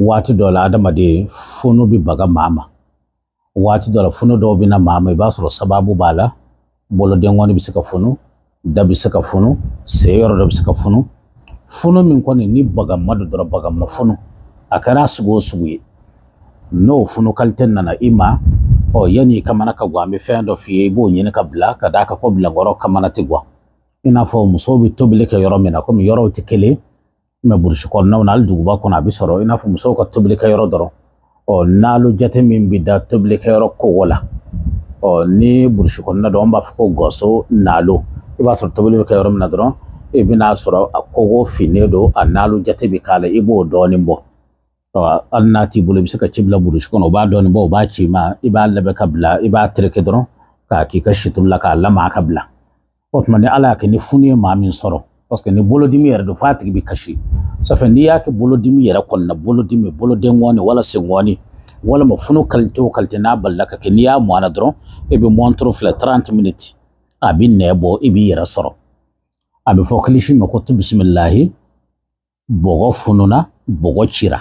Waati dɔ la adamaden funu bɛ baga maa ma, waati dɔ la funu dɔw bɛ na maa ma, i b'a sɔrɔ sababu b'a la. Bolodenkɔni bɛ se ka funu, da bɛ se ka funu, sen yɔrɔ dɔ bɛ se ka funu. Funu min kɔni ni bagama don dɔrɔn, bagama funu, a kɛra sugu o sugu ye, n'o funu kalite nana i ma, ɔ yanni i kamana ka gan, an bɛ fɛn dɔ f'i ye, i b'o ɲini ka bila ka d'a kan ko bilankɔrɔ kamana tɛ gan. I n'a fɔ musow bɛ tobili kɛ yɔrɔ min na, komi yɔrɔw tɛ kelen, mɛ burusi kɔnɔnaw na, hali duguba kɔnɔ a bɛ sɔrɔ, i n'a fɔ musow ka tobili kɛ yɔrɔ dɔrɔn. Ɔ nalo jate min bɛ da tobili kɛ yɔrɔ kogo la, ɔ ni burusi kɔnɔna dɔn, an b'a fɔ ko gɔso nalo. I b'a sɔrɔ tobili bɛ kɛ yɔrɔ min na dɔrɔn, i bɛn'a sɔrɔ a kogo finnen don, a nalo jate bɛ k'a la, i b'o dɔɔnin bɔ. Hali n'a t'i bolo, i bɛ se ka ci bila burusi kɔnɔ, u b'a dɔɔnin bɔ, u b'a ci i ma, i b'a labɛn ka bila, i b'a tereke dɔrɔn k'a k'i ka situlu la k'a lamaga ka bila. O tuma ni Ala y'a kɛ ni funu ye maa min sɔrɔ, parce que ni bolodimi yɛrɛ don, f'a tigi bɛ kasi. Ça fait n'i y'a kɛ bolodimi yɛrɛ kɔni na, bolodimi, bolodenkɔni wala senkɔni walima funu kalite o kalite, n'a balila ka kɛ, n'i y'a mɔn a la dɔrɔn, e bɛ mɔntoro filɛ 30 minutes, a bɛ nɛ bɔ, i b'i yɛrɛ sɔrɔ. A bɛ fɔ kilisi ma ko tu bisimilahi, bɔgɔ fununa, bɔgɔ cira,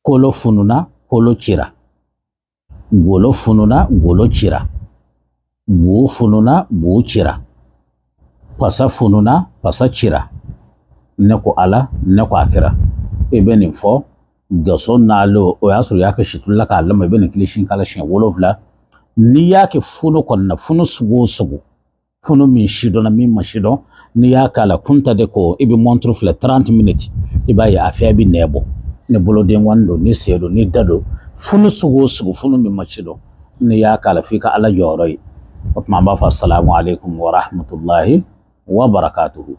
kolo fununa, kolo cira, golo fununa, golo cira, bu fununa, bu cira, pasa fununa, pasa cira. Ne ko Ala, ne ko a kira, i bɛ nin fɔ gaso nalo, o y'a sɔrɔ i y'a kɛ situlu la k'a lama, i bɛ nin kilisi k'a la siɲɛ 7. N'i y'a kɛ funu kɔni na, funu sugu o sugu, funu min sidɔnna, min ma sidɔn, n'i y'a k'a la, kunta de ko i bɛ mɔnturu filɛ 30 minutes, i b'a ye a fɛn bɛ nɛ bɔ. Ni bolodenkɔni don, ni sen don, ni da don, funu sugu o sugu, funu min ma sidɔn, n'i y'a k'a la, f'i ka Ala jɔyɔrɔ ye. O tuma an b'a fɔ asalamu aleykum wa rahmatulahi wa barakatuhu.